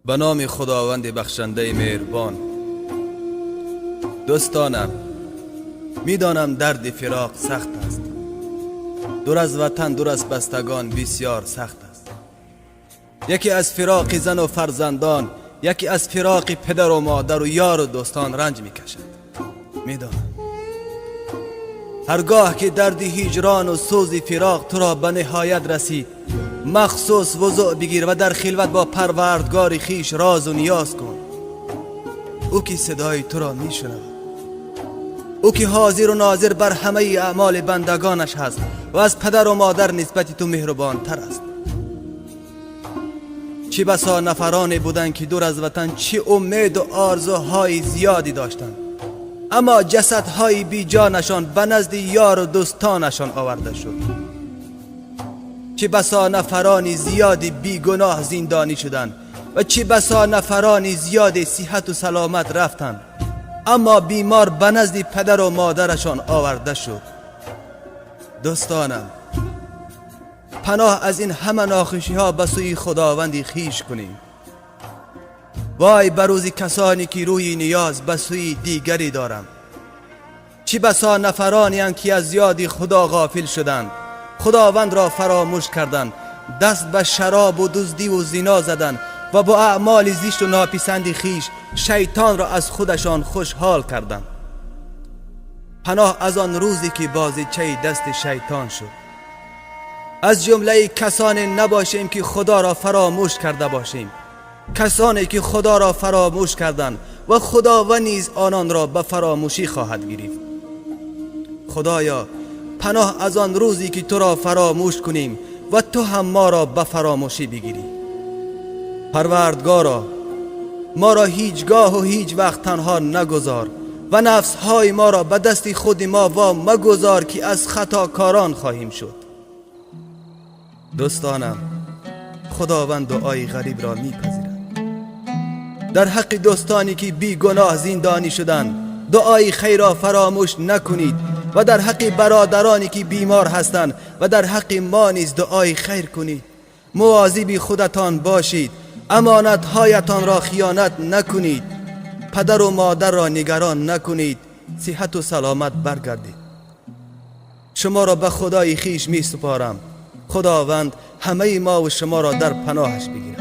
Ба номи Худованди бахшандаи меҳрубон. Дӯстонам, медонам, дарди фироқ сахт аст. Дур аз ватан, дур аз бастагон бисёр сахт аст. Яке аз фироқи зану фарзандон, яке аз фироқи падару модару ёру дӯстон ранҷ мекашад. Медонам, ҳаргоҳ ки дарди ҳиҷрону сӯзи фироқ туро ба ниҳоят расид, махсус вузӯъ бигир ва дар хилват бо Парвардгори хиш розу ниёз кун. Ӯ ки садои туро мешунавад, ӯ ки ҳозиру нозир бар ҳамаи аъмоли бандагонаш ҳаст ва аз падару модар нисбати ту меҳрубонтар аст. Чӣ басо нафароне буданд, ки дур аз ватан чӣ умеду орзуҳои зиёде доштанд, аммо ҷасадҳои беҷонашон ба назди ёру дӯстонашон оварда шуд. Чӣ басо нафарони зиёди бегуноҳ зиндонӣ шуданд ва чӣ басо нафарони зиёди сиҳату саломат рафтанд, аммо бемор ба назди падару модарашон оварда шуд. Дӯстонам, паноҳ аз ин ҳама нохушиҳо ба сӯи Худованди хиш кунем. Вой ба рӯзи касоне ки рӯи ниёз ба сӯи дигаре доранд. Чӣ басо нафаронеанд, ки аз ёди Худо ғофил шуданд, Худовандро фаромӯш карданд, даст ба шаробу дуздиву зино заданд ва бо аъмоли зишту нописанди хиш шайтонро аз худашон хушҳол карданд. Паноҳ аз он рӯзе ки бозичаи дасти шайтон шуд. Аз ҷумлаи касоне набошем, ки Худоро фаромӯш карда бошем. Касоне ки Худоро фаромӯш карданд ва Худованд низ ононро ба фаромӯшӣ хоҳад гирифт. Худоё, паноҳ аз он рӯзе ки туро фаромӯш кунем ва ту ҳам моро ба фаромӯшӣ бигирӣ. Парвардгоро, моро ҳеҷ гоҳу ҳеҷ вақт танҳо нагузор ва нафсҳои моро ба дасти худи мо во магузор, ки аз хатокорон хоҳем шуд. Дӯстонам, Худованд дуои ғарибро мепазирад. Дар ҳаққи дӯстоне ки бегуноҳ зиндонӣ шуданд, дуои хайрро фаромӯш накунед ва дар ҳаққи бародароне ки бемор ҳастанд ва дар ҳаққи мо низ дуои хайр кунед. Мавозиби худатон бошед, амонатҳоятонро хиёнат накунед, падару модарро нигарон накунед. Сиҳату саломат баргардед. Шуморо ба Худои хиш месупорам. Худованд ҳамаи мову шуморо дар паноҳаш бигирад.